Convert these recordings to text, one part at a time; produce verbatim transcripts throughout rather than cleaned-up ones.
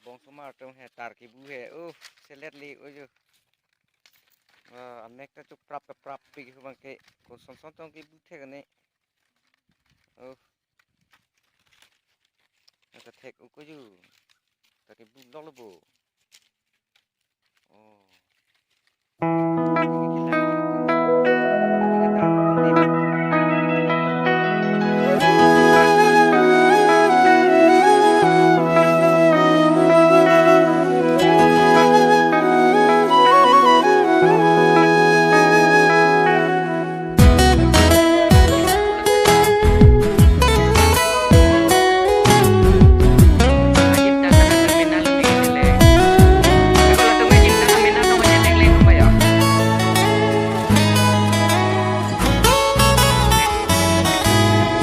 Bongsomar atum he tar kebu he. Uh, selet li uju. Ah, amek ta chuprap kaprap pi hu bang ke. Koson son tong kebu thek ne. Uh. Ata thek uku ju. Ta kebu lok lo bo. Oh.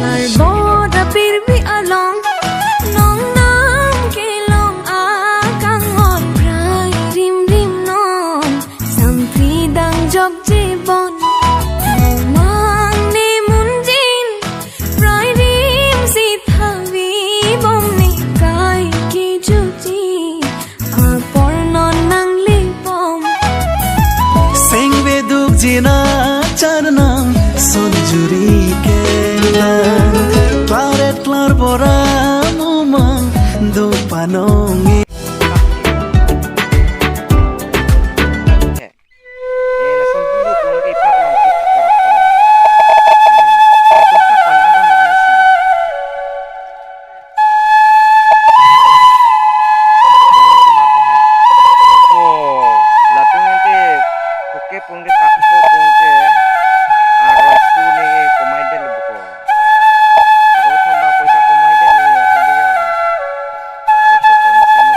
Parbot apirbi along, nong nam kelong akanghon, prai rim rim non, sampri dang jok jibon, mang ne munjin, prai rim si thavi bom ne kai kejuji. Apor non nanglipom. Seng beduk jina charnang, sonjuri kelang, klaret klar bora mumang, do panong. Eh, lason bulu kong ke ipak long kit ke korak korak. Eh, atum tak on an on an si. Langsung marta hai. Oh, latum ente kuke pung ke pakpo pung ke. Aroi su ne ke komai del buko. Aro thamba poisa komai del ne atum ke ya. Oto to misan ne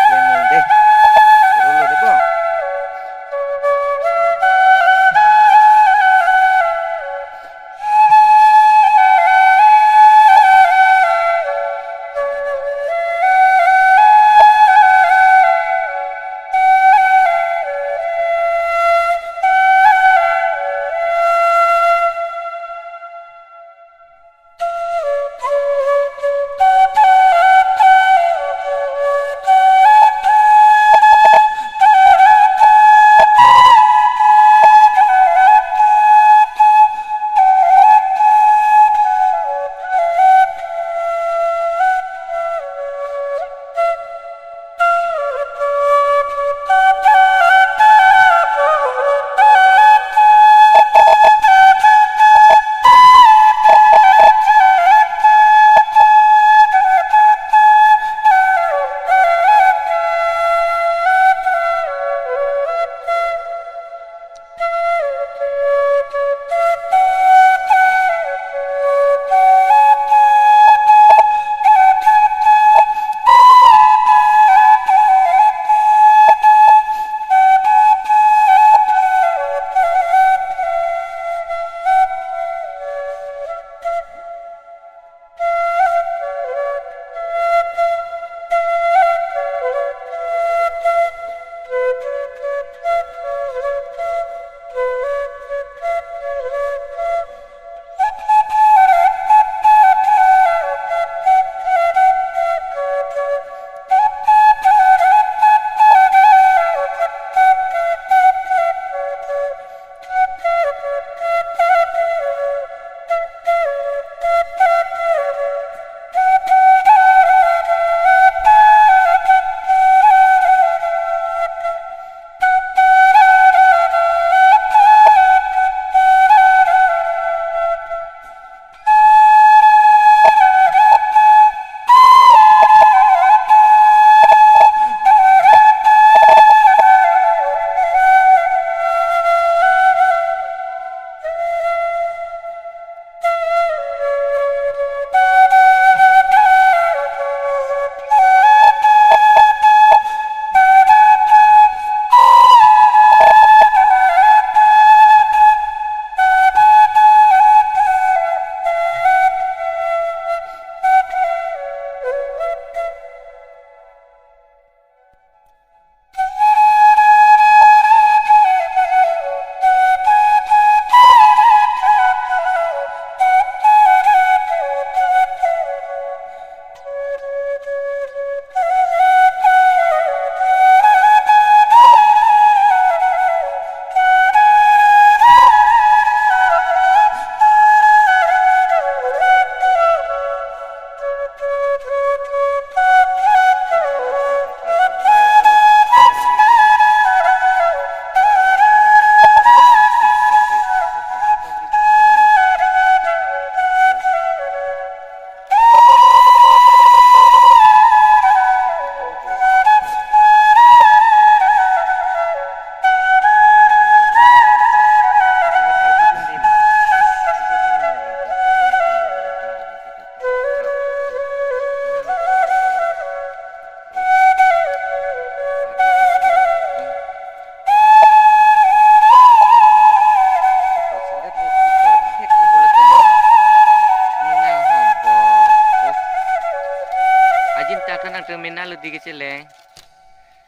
Di kecheleng.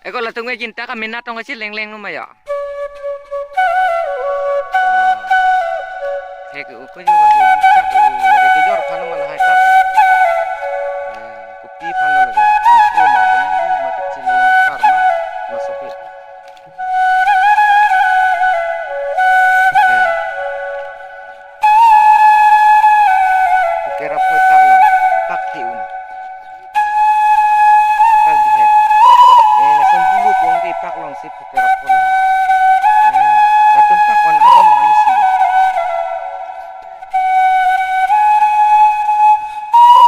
Eko latum ke jinta kami natong kecheleng leng numa ya. Thek u ko juga ke bisa ke u lagi kejor phan ma lahai tar. Eh, kopi phan lagi. Itu ma bana ma kecheleng tar ma masuk ke. Eh. Puke rap hoi pak long, pak hi un. Pak di hai. Eh, lason bulu pong ke pak long si puke rap hoi long. Eh, latum pak wan akan wan si.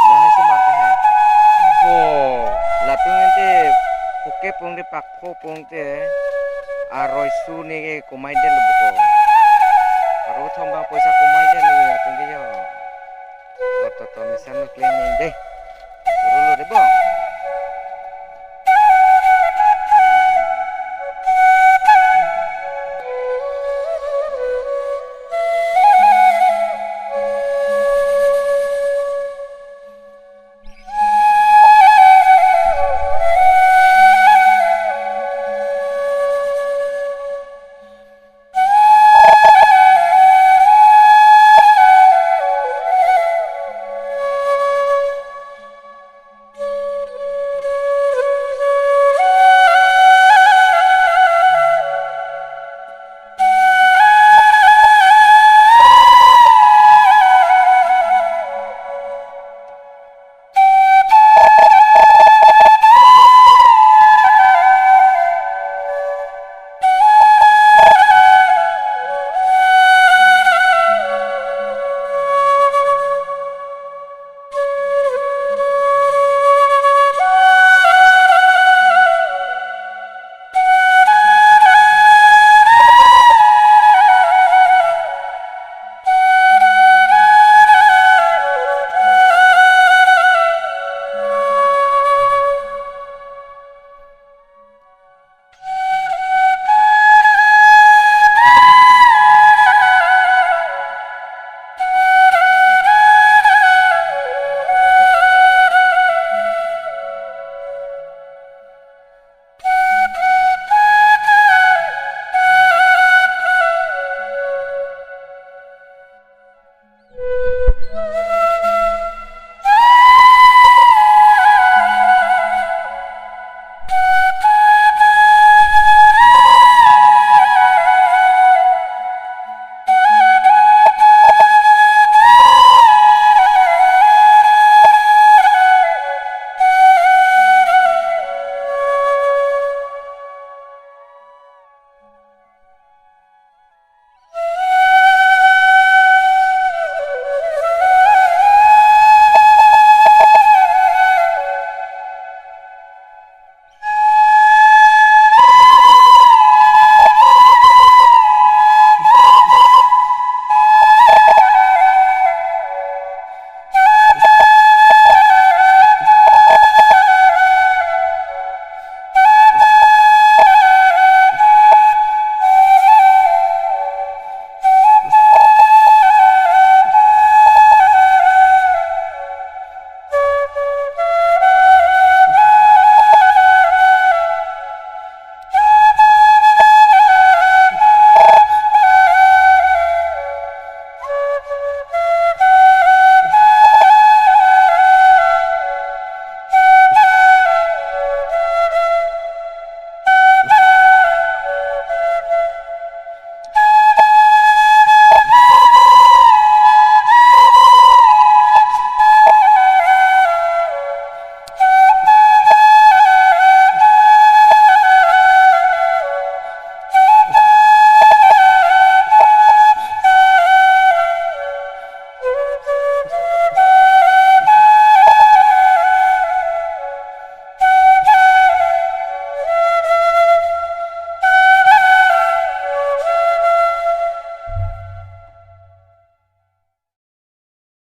Lahai sumar ta hai. Bo, latum ente puke pong de pak pho pong te. Aroi su ne ke komai del buko. Aro thom bang poisa komai del ne atum ke yo. To to to, mesen no klem ne de. Rolo de bo.